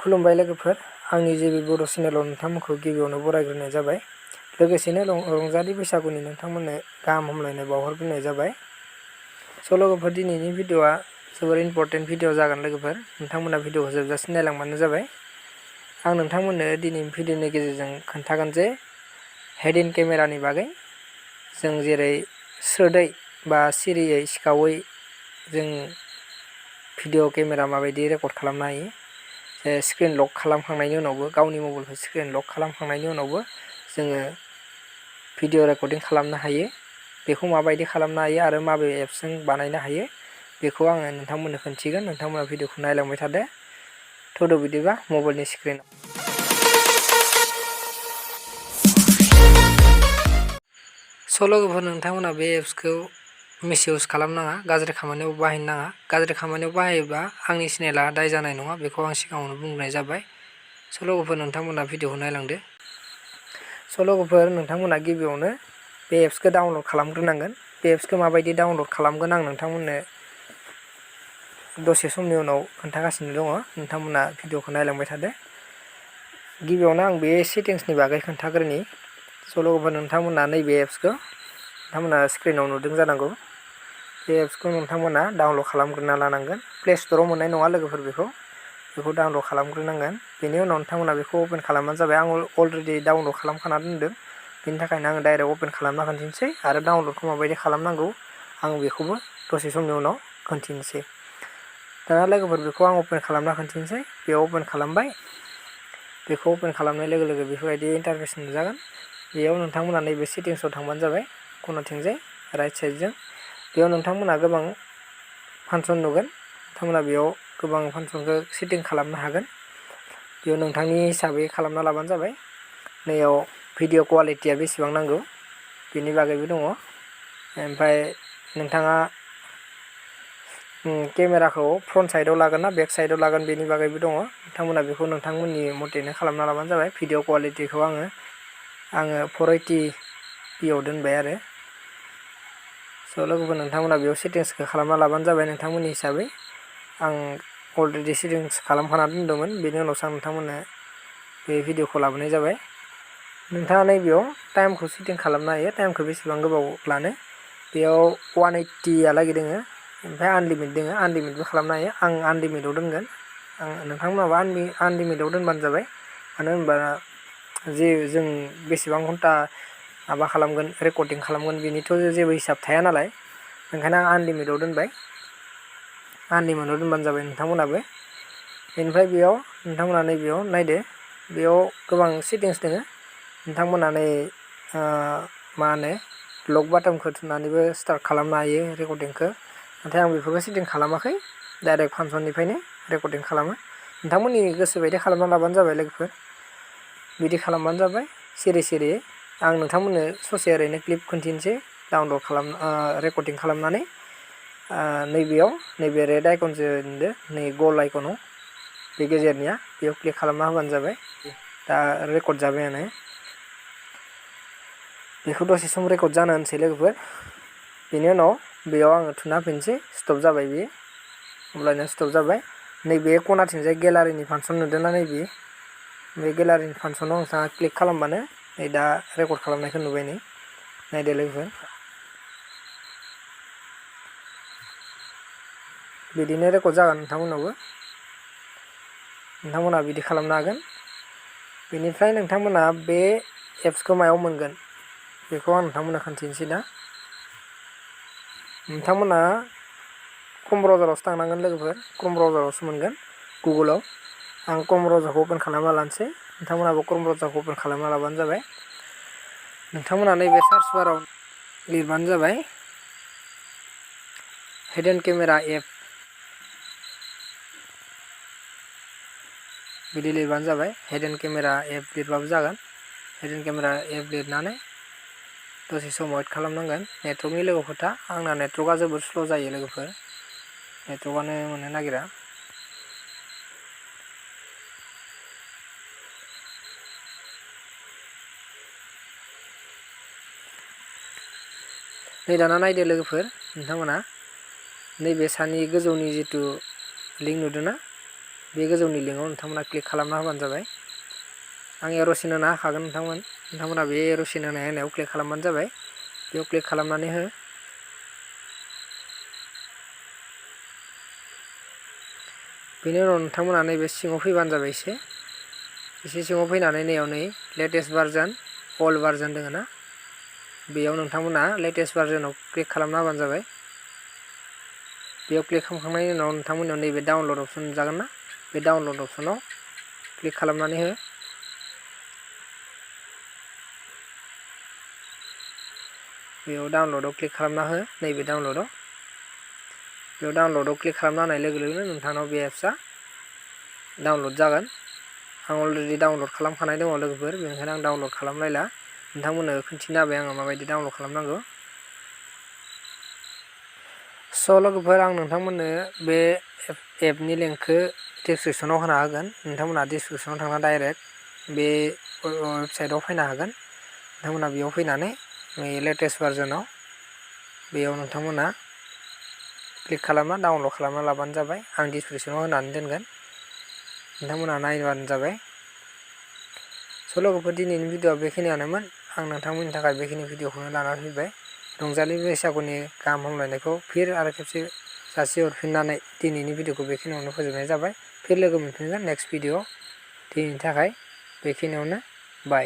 खुलुमबाय लोगोफोर, आंनि जे बड' चेनेलाव नोंथांमोनखौ गिबियावनो बरायग्रोनाय जाबाय। लोगोसेनो रंजालि बैसागुनि नोंथांमोननो गाहाम हामलायनाय बावहरग्रोनाय जाबाय। स' लोगोफोर, दिनैनि भिडिअ'आ जोबोर इम्परटेन्ट भिडिअ' जागोन लोगोफोर। नोंथांमोना भिडिअ'खौ जोबजासिम नायलांबानो जाबाय। आं नोंथांमोननो दिनैनि भिडिअ'नि गेजेरजों खोन्थागोन जे हेड-इन केमेरानि बागै। जों जेरै स्रोदै बा सिरियै सिखावै जों भिडिअ केमेरा माबायदि रेकर्ड खालामनो हायो। स्क्रिन लक खालामखांनायनि उनावबो, गावनि मबाइलखौ स्क्रिन लक खालामखांनायनि उनावबो जोङो भिडिअ रेकर्डिं खालामनो हायो। बेखौ माबायदि खालामनो हायो आरो माबे एप्सजों बानायनो हायो बेखौ आङो नोंथांमोननो खोन्थिगोन। नोंथांमोना भिडिअखौ नायलांबाय थादो। थ'द' बिदिबा मबाइलनि स्क्रिनाव। स' लोगोफोर, नोंथांमोना बे एप्सखौ मिसइउस खालामनाङा, गाज्रि खामानियाव बाहायनो नाङा। गाज्रि खामानियाव बाहायोब्ला आंनि चेनेला दाय जानाय नङा, बेखौ आं सिगाङावनो बुंनाय जाबाय। स' लोगोफोर, नोंथांमोना भिडिअखौ नायलांदो। स' लोगोफोर, नोंथांमोना गिबियावनो बे एप्सखौ डाउनलड खालामग्रोनांगोन। बे एप्सखौ माबायदि डाउनलड खालामगोन आं नोंथांमोननो दसे समनि उनाव खोन्थागासिनो दङ। नोंथांमोना भिडिअखौ नायलांबाय थादो। गिबियावनो आं बे सेटिंसनि बागै खोन्थाग्रोनि। स' लोगोफोर, नोंथांमोना नैबे एप्सखौ नोंथांमोना स्क्रिनाव नुदों जानांगौ। बे एप्सखौ नोंथांमोना डाउनलड खालामग्रोना लानांगोन। प्ले स्ट'राव मोननाय नङा लोगोफोर, बेखौ डाउनलड खालामग्रोनांगोन। बेनि उनाव नोंथांमोना बेखौ अपेन खालामबानो जाबाय। आं अलरेडि डाउनलड खालामखाना दोनदों, बेनि थाखायनो आङो डाइरेक्ट अपेन खालामना खोन्थिनोसै आरो डाउनलडखौ माबायदि खालामनांगौ आं बेखौबो दसे समनि उनाव खोन्थिनोसै। दाना लोगोफोर, बेखौ आं अपेन खालामना खोन्थिनोसै। बेयाव अपेन खालामबाय। बेखौ अपेन खालामनाय लोगो लोगो बेफोरबायदि इन्टारफेस नुजागोन। बेयाव नोंथांमोना नैबे सेटिंसआव थांबानो जाबाय, खनाथिंजाय राइट साइडजों। बेयाव नोंथांमोना गोबां फांसन नुगोन। नोंथांमोना बेयाव गोबां फांसनखौ सेटिं खालामनो हागोन। बेयाव नोंथांनि हिसाबै खालामना लाबानो जाबाय। नैयाव भिडिअ कुवालिटिया बेसेबां नांगौ बेनि बागैबो दङ। ओमफ्राय नोंथाङा केमेराखौ फ्रन्ट साइडआव लागोन ना बेक साइडआव लागोन बेनि बागैबो दङ। नोंथांमोना बेखौ नोंथांमोननि मथेनो खालामना लाबानो जाबाय। भिडिअ कुवालिटिखौ आङो 480p दोनबाय आरो। स' लोगोफोर, नोंथांमोना बेयाव सेटिंसखौ खालामना लाबानो जाबाय नोंथांमोननि हिसाबै। आं अलरेडि सेटिंस खालामखाना दोनदोंमोन, बेनि उनावसो आं नोंथांमोननो बे भिडिअखौ लाबोनाय जाबाय। नोंथाङा नैबेयाव टाइमखौ सेटिं खालामनो हायो, टाइमखौ बेसेबां गोबाव लानो। बेयाव 180आलागै दोङो, ओमफ्राय आनलिमिट दोङो। आनलिमिटबो खालामनो हायो। आं आनलिमिटआव दोनगोन। नोंथांमोनाबो आनलिमिटआव दोनबानो जाबाय। मानो होनबा जे जों बेसेबां घन्टा माबा खालामगोन, रेकर्डिं खालामगोन, बेनिथ' जेबो हिसाब थाया नालाय। ओंखायनो आं आनलिमिटआव दोनबाय। आनलिमिटआव दोनबानो जाबाय नोंथांमोनाबो। बेनिफ्राय बेयाव नोंथांमोना नैबेयाव नायदो, बेयाव गोबां सेटिंस दोङो। नोंथांमोना नै मा होनो लक बाटनखौ थुनानैबो स्टार्ट खालामनो हायो रेकर्डिंखौ। नाथाय आं बेफोरखौ सेटिं खालामाखै, डाइरेक्ट फांसननिफ्रायनो रेकर्डिं खालामो। नोंथांमोननि गोसो बायदि खालामना लाबानो जाबाय लोगोफोर। बिदि खालामबानो जाबाय सिरियै। आं नोंथांमोननो ससे ओरैनो क्लिप खोन्थिनोसै डाउनलड रेकर्डिं खालामनानै। नैबेयाव नैबे रेड आइकनजों नुदो, नै गल आइकनाव, बे गेजेरनिया, बेयाव क्लिक खालामना होबानो जाबाय। दा रेकर्ड जाबायानो। बेखौ दसे सम रेकर्ड जानो होनोसै लोगोफोर। बेनि उनाव बेयाव आङो थुना होफिनसै, स्टप जाबाय बेयो। अब्लानो स्टप जाबाय। नैबे खनाथिंजाय गेलारिनि फांसन नुदोंना, नैबे बे गेलारिनि फांसनाव नोंथाङा क्लिक खालामबानो नै दा रेकर्ड खालामनायखौ नुबाय। नै नायदो लोगोफोर। बिदिनो रेकर्ड जागोन नोंथांमोनावबो। नोंथांमोना बिदि खालामनो हागोन। बेनिफ्राय नोंथांमोना बे एप्सखौ मायाव मोनगोन बेखौ आं नोंथांमोननो खोन्थिनोसै दा। नोंथांमोना क्रम ब्राउजारावसो थांनांगोन लोगोफोर। क्रम ब्राउजारावसो मोनगोन, गुगोलाव। आं क्रम ब्राउजारखौ अपेन खालामना लानोसै। नोंथांमोनाबो क्रम ब्राउजारखौ अपेन खालामना लाबानो जाबाय। नोंथांमोना नैबे सार्च बाराव लिरबानो जाबाय हेड-इन केमेरा एप। बिदि लिरबानो जाबाय। हेड-इन केमेरा एप लिरबाबो जागोन। हेड-इन केमेरा एप लिरनानै दसे सम वेट खालामनांगोन। नेटवर्कनि लोगो खोथा, आंना नेटवर्कआ जोबोर स्ल' जायो लोगोफोर। नेटवर्कआनो मोननो नागिरा। नै दाना नायदो लोगोफोर, नोंथांमोना नैबे सानि गोजौनि जिथु लिंक नुदोंना, बे गोजौनि लिंकआव नोंथांमोना क्लिक खालामना होबानो जाबाय। आं एर'सिन होना होखागोन नोंथांमोना बे एर'सिन होनायाव क्लिक खालामबानो जाबाय। बेयाव क्लिक खालामनानै हो। बेनि उनाव नोंथांमोना नैबे सिङाव फैबानो जाबाय एसे सिङाव फैनानै नैयाव नै लेटेस्ट भार्जन अल भार्जन दङ ना बेयाव नोंथांमोना लेटेस्ट भार्जनाव क्लिक खालामना होबानो जाबाय। बेयाव क्लिक खालामखांनायनि उनाव नोंथांमोननियाव नैबे डाउनलड अपसन जागोन ना बे डाउनलड अपसनाव क्लिक खालामनानै हो। बेयाव डाउनलडआव क्लिक खालामना हो। नैबे डाउनलडआव बेयाव डाउनलडआव क्लिक खालामना होनाय लोगो लोगोनो नोंथांनाव बे एप्सआ डाउनलड जागोन। आं अलरेडि डाउनलड खालामखानाय दङ लोगोफोर, बेनिखायनो आं डाउनलड खालामलायला। नोंथांमोननो खोन्थिना होबाय आङो माबायदि डाउनलड खालामनांगौ। स' लोगोफोर आं नोंथांमोननो बे एपनि लिंकखौ डिसक्रिपसनाव होना होगोन। नोंथांमोना डिसक्रिपसनाव थांना डाइरेक्ट बे वेबसाइटआव फैनो हागोन। नोंथांमोना बेयाव फैनानै लेटेस्ट भार्जनाव बेयाव नोंथांमोना क्लिक खालामना डाउनलड खालामना लाबानो जाबाय। आं डिसक्रिपसनाव होनानै दोनगोन, नोंथांमोना नायबानो जाबाय। स' लोगोफोर दिनैनि भिडिअआ बेखिनियानोमोन। आं नोंथांमोननि थाखाय बेखिनि भिडिअखौनो लानानै फैबाय। रंजालि बैसागुनि गाहाम हामलायनायखौ फिन आरो खेबसे जासिहरफिननानै दिनैनि भिडिअखौ बेखिनियावनो फोजोबनाय जाबाय। फिन लोगो मोनफिनगोन नेक्स्ट भिडिअ। दिनैनि थाखाय बेखिनियावनो बाय।